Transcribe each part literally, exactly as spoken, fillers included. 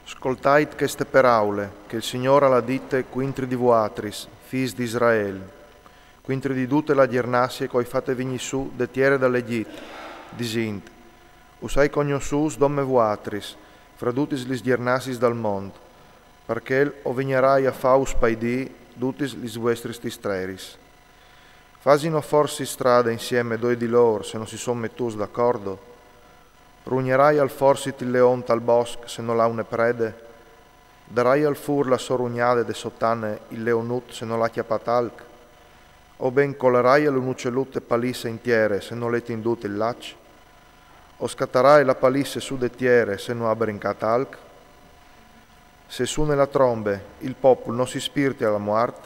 Scoltait cheste peraule, che il Signôr al à dite cuintri di vuatris, fîs di Israel, cuintri di dute la gjernasie che o ai fate vignî sù de tiere dal Egjit, disint: Us ai cognossûts dome vuatris, fra dutis lis gjernasis dal mont, parcè o vignarai a fâus paidî dutis lis vuestris tistreris. Fasino forsit strade insieme doi di lôr, se no si son metûts d'acordo? Rugnarai al forsit il leon tal bosc, se nol à une prede? Darai al fûr la sô rugnade de sotane il leonut, se nol à cjapât alc? O ben colaraial un ucelut te palisse in tiere, se nol è tindût il laç? O scatarai la palisse sù de tiere, se no à brincât alc? Se sune la trombe, il popul no si spirtial a muart?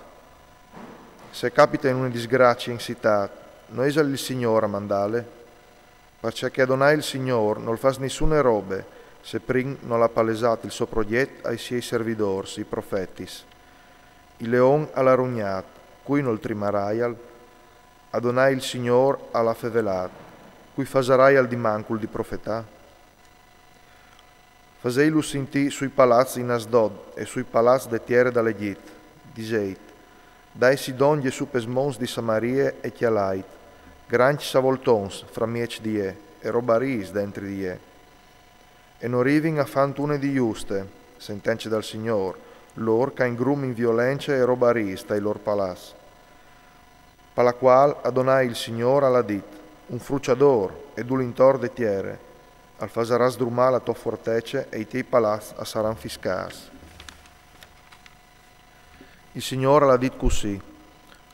Se capite une disgracie in citât, no isal il Signôr a mandâle? Parcè che Adonai il Signôr nol fâs nissune robe, se prin nol à palesât il so progjet ai siei servidôrs, i profetis. Il leon al à rugnât, cui nol trimaraial? Adonai il Signôr al à fevelât, cui fasaraial di mancul di profetâ? Fasêtlu sintî sui palaçs in Asdod e sui palaçs de tiere dal Egjit, disêt: Daitsi dongje sù pes monts di Samarie e cjalait, grancj savoltons framieç di jê, e robariis dentri di jê. E no rivin a fânt une di juste, sentence dal Signôr, lôr che a ingrumin violence e robariis tai lôr palaçs. Pa la cuâl Adonai il Signôr al à dit: Un fruçadôr e dulintôr de tiere al fasarà sdrumâ la tô fuartece e i tiei palaçs a saran fiscâts. Il Signôr al à dit cussì: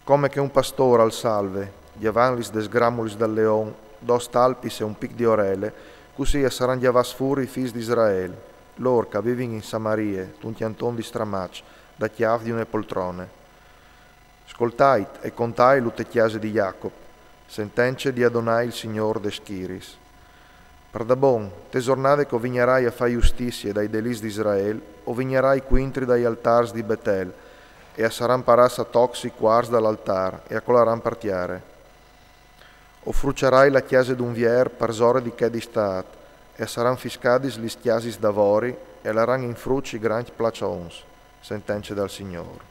Come che un pastôr al salve, gjavant lis des gramulis dal leon, dôs talpis e un pic di orele, cussì a saran gjavâts fûr i fîs di Israel, lôr che a vivin in Samarie, tun cjanton di stramaç, da cjâf di une poltrone. Scoltait e contailu te cjase di Jacop, sentence di Adonai il Signôr des schiriis. Pardabon, te zornade che o vignarai a fâ justizie dai delits di Israel, o vignarai cuintri dai altârs di Betel, e a saran parâts a tocs i cuars dal altâr e a colaran par tiere. O fruçarai la cjase d'un vier parsore di chê di stât, e a saran fiscadis lis cjasis davori, e a laran in fruç i grancj plaçons, sentence dal Signôr.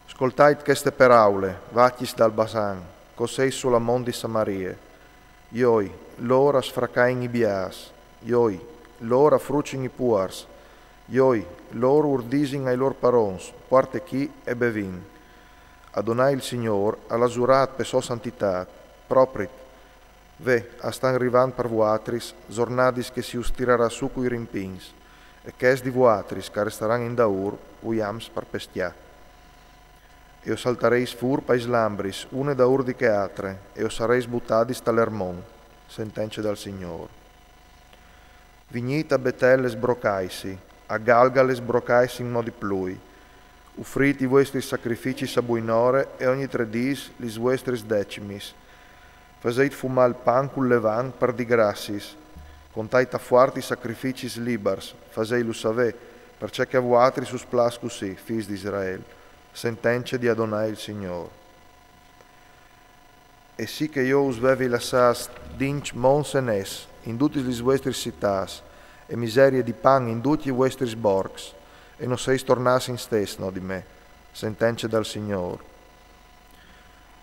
Scoltait cheste peraule, vacjis dal Basan, che o seis sul mont di Samarie. Joi, lôr a sfracain i biâs, joi, lôr a fruçin i puars, joi, lôr ur disin ai lôr parons: Puarte chi e bevìn. Adonai il Signôr al à zurât pe sô santitât: Proprit, ve, a stan rivant par vuatris zornadis che si us tirarà sù cui rimpins, e chês di vuatris che a restaran indaûr, vuiams par pescjâ. E o saltareis fûr pai slambris, une daûr di chê altre, e o sareis butadis tal Ermon, sentence dal Signôr. Vignît a Betel e sbrocaitsi, a Galgal e sbrocaitsi in modi plui. Ufrît i vuestris sacrificis a buinore e ogni trê dîs lis vuestris decimis. Fasêt fumâ il pan cul levan par dî graciis. Contait a fuart i sacrificis libars, fasêtlu savê, parcè che a vuatris us plâs cussì, fîs di Israel, sentence di Adonai il Signôr. E sì che jo us vevi lassâts dincj monts e nêfs in dutis lis vuestris citâts, e miserie di pan in ducj i vuestris borcs, e no seis tornâts in stès no di me, sentence dal Signôr.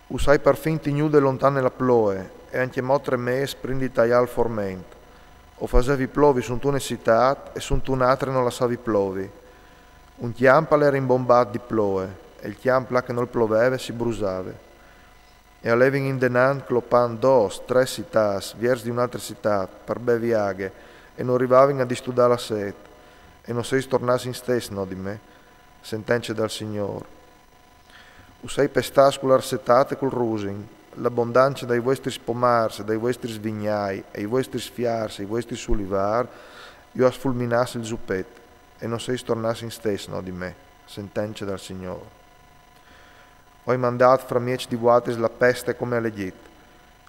Us ai parfin tignude lontane la ploie, e ancjemò trê mês prin di taiâ il forment. O fasevi plovi suntune citât e suntune altre no lassavi plovi. Un cjamp al jere imbombât di ploie, e il cjamp là che nol ploveve si brusave. E a levin indenant clopant dôs, trê citâts, viers di une altre citât, par bevi aghe, e no rivavin a distudâ la sêt, e no seis tornâts in stès no di me, sentence dal Signôr. Us ai pestâts cu la arsetât e cul rusin, la bondance dai vuestris pomârs e dai vuestris vignâi, e i vuestris fiârs e i vuestris ulivârs, ju à sfulminâts il zupet, e no seis tornâts in stès no di me, sentence dal Signôr. O ai mandât framieç di vuatris la peste come al Egjit.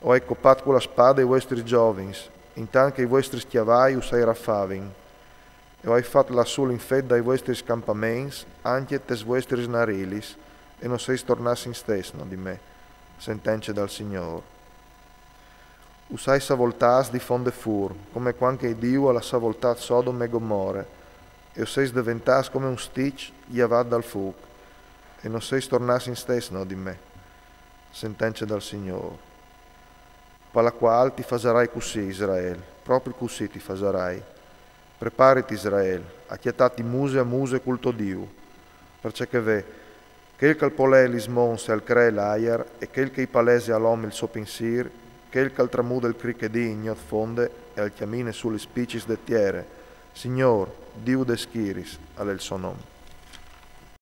O ai copât cu la spade i vuestris zovins, intant che i vuestris cjavai us ai rafavin. E o ai fat lâ sù l'infet dai vuestris campaments, ancje tes vuestris narilis, e no seis tornâts in stès no di me, sentence dal Signôr. U sês savoltâts di fonde fûr, come cuant che Diu al à savoltât Sodom e Gomore, e o sês deventâts come un stiç gjavât dal fûc, e no sês tornâts in stès no di me. Sentence dal Signôr. Pa la cuâl ti fasarai cussì, Israel, propri cussì ti fasarai. Preparit, Israel, a cjatâti muse a muse cul to Diu, parcè che ve, chel che al polèe lis monts e al cree l'aiar, e chel che i palese al om il so pinsîr, chel che al tramude il crichedì in gnot fonde e al cjamine su lis picis de tiere, Signôr, Diu des schiriis, al è il so non.